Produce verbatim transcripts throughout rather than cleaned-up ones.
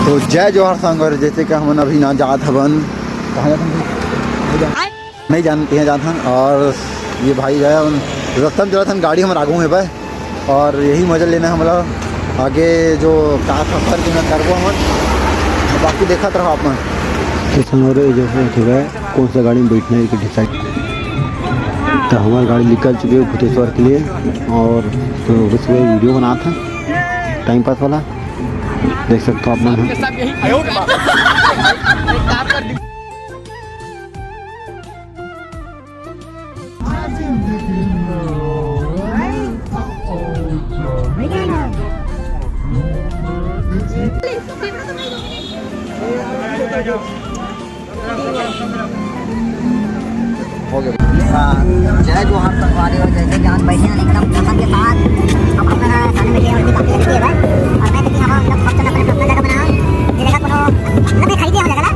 तो जय जोहार संगवारी, जैसे कि हमन अभी ना जात हवन, कहाँ जात हवन? नहीं जान, कहाँ जात हन। और ये भाई जो है, उन रस्ता में चलत हन, गाड़ी हमर आगू में बा। और यही मजा लेना है हमला आगे जो का सफर के मैं करबो हमन, बाकी देखत रहो आप मन। तो संगवारी, जैसे ठीक है, कौन सा गाड़ी में बैठना है, ये डिसाइड। तो हमारी गाड़ी निकल चुकी है भूतेश्वर के लिए, और तो बस वही वीडियो बनात है, टाइम पास वाला, देख सकते हो आप मन। हो गया। हाँ, जय जोहार संगवारी, और जैसे कि हम बैठे हैं एकदम जमन के साथ, हम अपना खाने में और भी काफी लगी है भाई। और मैं देखिए हम एकदम सब जन अपने अपना जगह बना, ये जगह कोनो मतलब खरीदे हम जगह ना,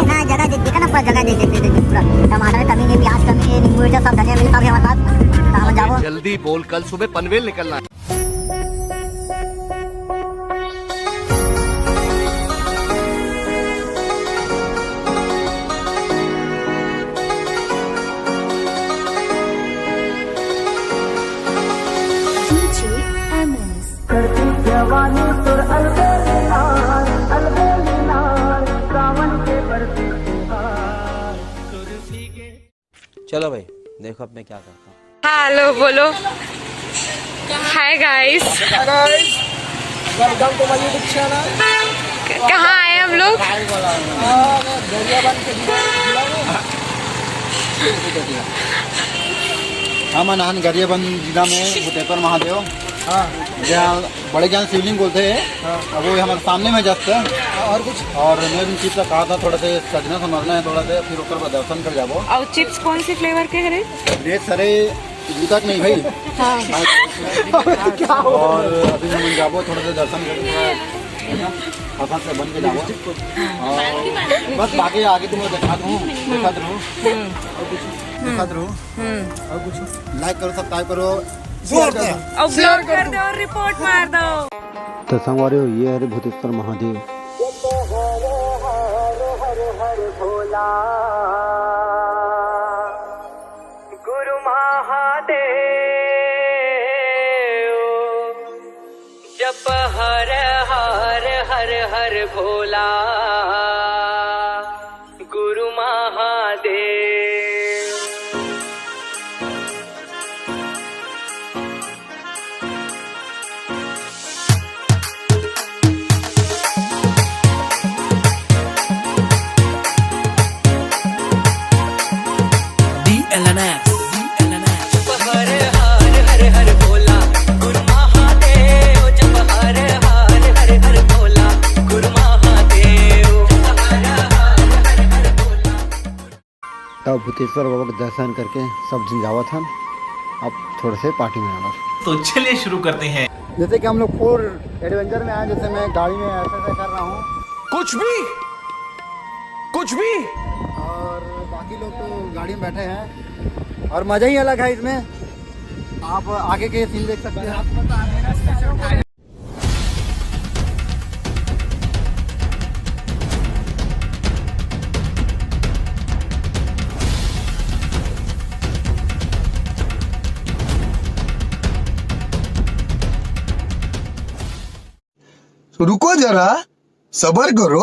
ना जगह दे, देखा ना पूरा जगह दे, दे, दे, दे, पूरा टमाटर कमी नहीं, प्याज कमी है, नींबू मिर्चा सब धनिया मिर्चा सब है हमारे पास। तो हम जाओ। जल्दी बोल, कल सुबह पनवेल निकलना है। चलो भाई, देखो अब मैं क्या करता हूँ। हेलो बोलो। Hi guys. Welcome to my YouTube channel। कहाँ आए हम लोग? हाँ, गरियाबंद के जिला, जिला में। हमन आन गरियाबंद जिला में भूतेश्वर महादेव। हाँ। जहाँ बड़े ज्ञान शिवलिंग बोलते हैं। हाँ। अब वो हमारे सामने में just है। और कुछ? और मैं भी चीज का कहा था, थोड़ा से सजना संभलना है, थोड़ा से फिर ओकर बाद दर्शन कर जाबो। और चिप्स कौन सी फ्लेवर के हरे? ये सारे जूता के नहीं भाई। हाँ। और अभी हम जाबो थोड़ा सा दर्शन करके, थोड़ा पसंद से बन के जाबो। और बस बाकी आगे तुम दिखा दूँ, दिखा दूँ। दिखा दूँ। और कुछ लाइक करो, सब्सक्राइब करो, share करो। और ब्लॉग कर दो और रिपोर्ट मार दो। तो संगवारी हो, ये हरे भूतेश्वर महादेव। गुरु महादेव, जप हर हर हर हर भोला। गुरु Mahadev. D L N S, D L N S। हर हर हर हर भोला गुरु महादेव, जप हर हर हर हर भोला गुरु महादेव, जप हर हर हर हर भोला। तब भूतेश्वर बाबा के दर्शन करके सब झन जावत हन अब थोड़े से पार्टी मनावत। तो चलिए शुरू करते हैं। जैसे कि हम लोग फोर एडवेंचर में आए, जैसे मैं गाड़ी में ऐसे ऐसे कर रहा हूँ। कुछ भी, कुछ भी। और बाकी लोग तो गाड़ी में बैठे हैं और मज़ा ही अलग है इसमें। आप आगे के सीन देख सकते हैं। रुको जरा, सबर करो,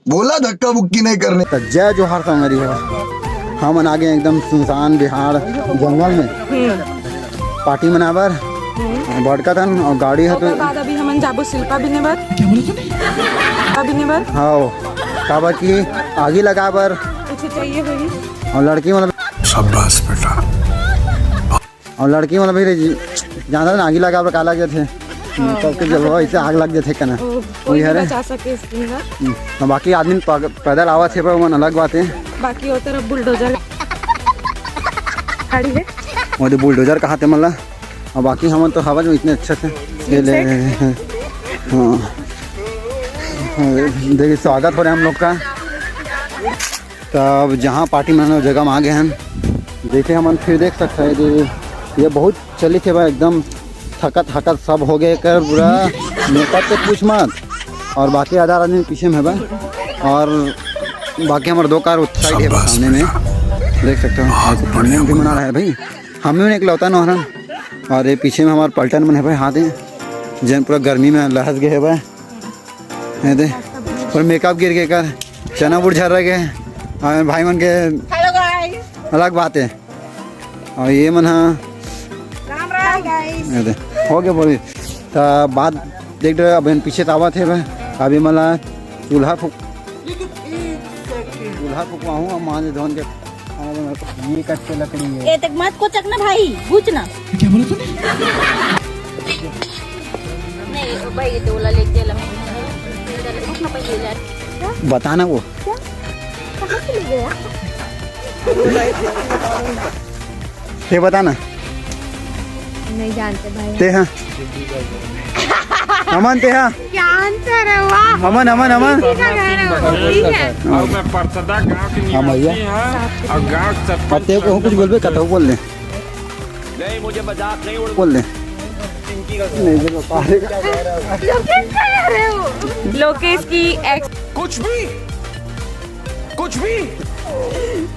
बोला धक्का बुक्की नहीं करने। तो जय जोहार संगवारी हो, हमन आगे एकदम सुनसान बिहार जंगल में पार्टी मनाबर। बड़का तन और गाड़ी है तो ओकर बाद अभी हमन जाबो सिल्पा बिने बर। सिल्पा बिने बर। हाँ, काबर की आगी लगा बर। कुछ चाहिए होगी। और लड़की मतलब शाबाश बेटा। और लड़की मन भी रे जी, जानत ना, आगी लगा बर का लग जाथे। हाँ। सबके जलवा ऐसे आग लग जाथे कना। ओ, वही कोई है भी रे। बचा सके इस दिन ला। हम्म, और बाकी आदमी पग-, पैदल आवत हे, पर मन अलग बात है। बाकी वो तरफ बुलडोजर गाड़ी है। वो तो बुलडोजर कहा थे मतलब, और बाकी हमन तो हवा में इतने अच्छे से ये ले रहे हैं। हाँ। हाँ, देखिए स्वागत हो रहा है हम लोग का। तब जहाँ पार्टी मनाने जगह में आ गए हैं, जैसे हमन फिर देख सकते हैं कि ये बहुत चलित हे भाई, एकदम थकत हकत सब हो गए कर पूरा मेकअप के पूछ मत। और बाकी आधा आदमी पीछे में हवय। और बाकी हमर दो कार उस साइड हे शाबाश सामने में, बेटा। देख सकते हो। बहुत आज बढ़िया भी मना रहा है भाई। हम ही एक लौता नौहरन। और ये पीछे में हमार पलटन मन हे भाई, हाथ हे, जेन पूरा गर्मी में लहस गए हे भाई। ये दे, पूरा मेकअप गिर के कर, चना बुड़ झर रह गए। और भाई मन के हेलो गाइस। अलग बात है। और ये मन हा राम राम गाइस। ये दे, हो गया बोली। त बात देख रहे हो, अब पीछे तावत है भाई। अभी मला चूल्हा फूक, चूल्हा फुकवाहूँ और मांज धोन के। ये कच्चे लकड़ी है। ए तक मत कोचक ना भाई, बुझ ना। क्या बोला तूने? नहीं भाई, ये तो ओला लेके चला। बताना वो। क्या? कहाँ से ले गया? ये बताना। नहीं जानते भाई। ते हाँ। अमन, ते हाँ। क्या आंसर है? वाह। अमन, अमन, अमन। किसी का घर है वो, ठीक है। और मैं परसदा गांव के हाँ भैया। निवासी हूँ और गांव सरपंच अब ते कहूँ कुछ बोलबे, कतहु बोल दे। नहीं, मुझे मजाक नहीं उड़- बोल दे। नहीं, बोलो, पा- लोकेश कह रहे हो? लोकेश की एक्स। कुछ भी, कुछ भी।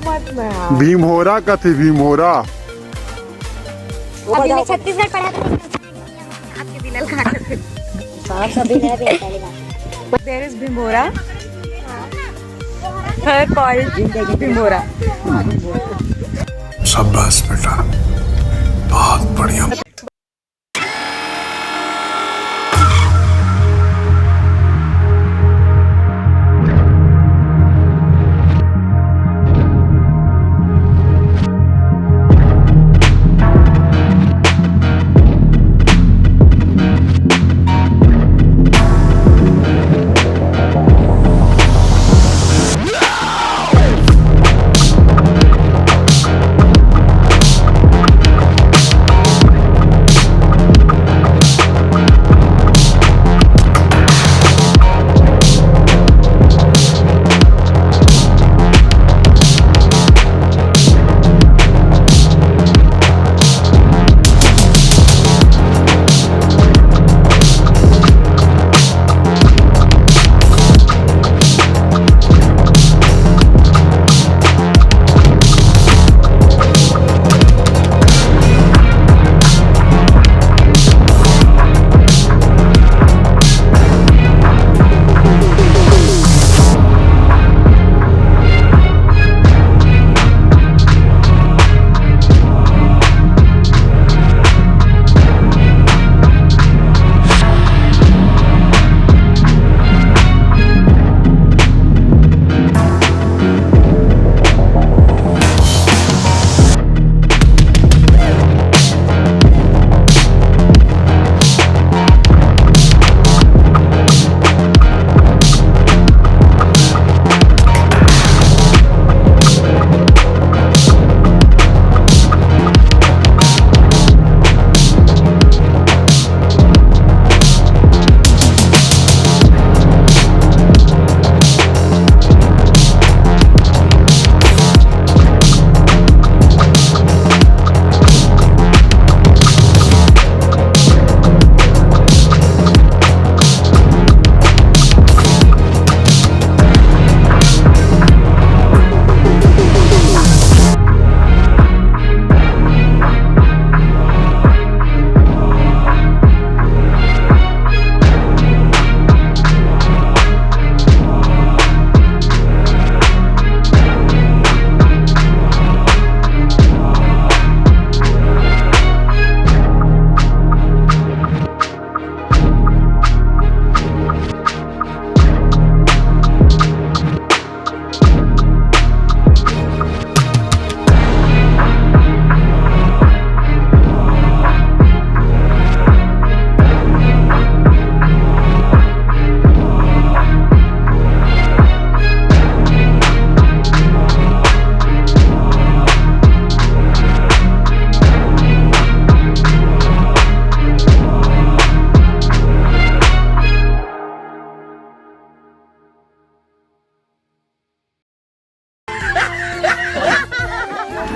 मत ना। भीमहोरा कथे, भीमहोरा। अभी मैं छत्तीसगढ़ पढ़ा था। आपके बिलल खा कर। साफ सभी नया भी है पहली बार। There is Bhimbora. Her called Bhimbora. शाबाश बेटा, बहुत बढ़िया।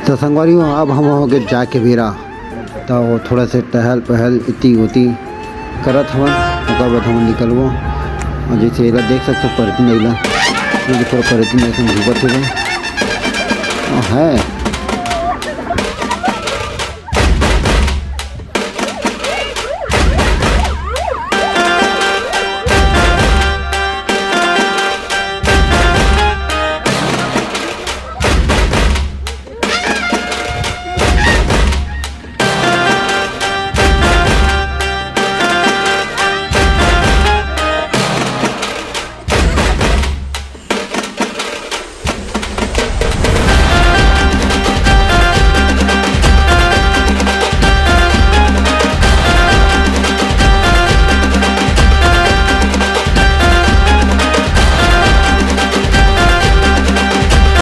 तो संगवारी हो, अब हम हो गए जाके बेरा, तो थोड़ा से टहल पहल इति उति करत हवन, ओकर बाद हमन निकलबो। अउ जइसे एला देख सकथो, परती नइ ला, ये थोड़ा परती नइ से घूमत हे। अउ है,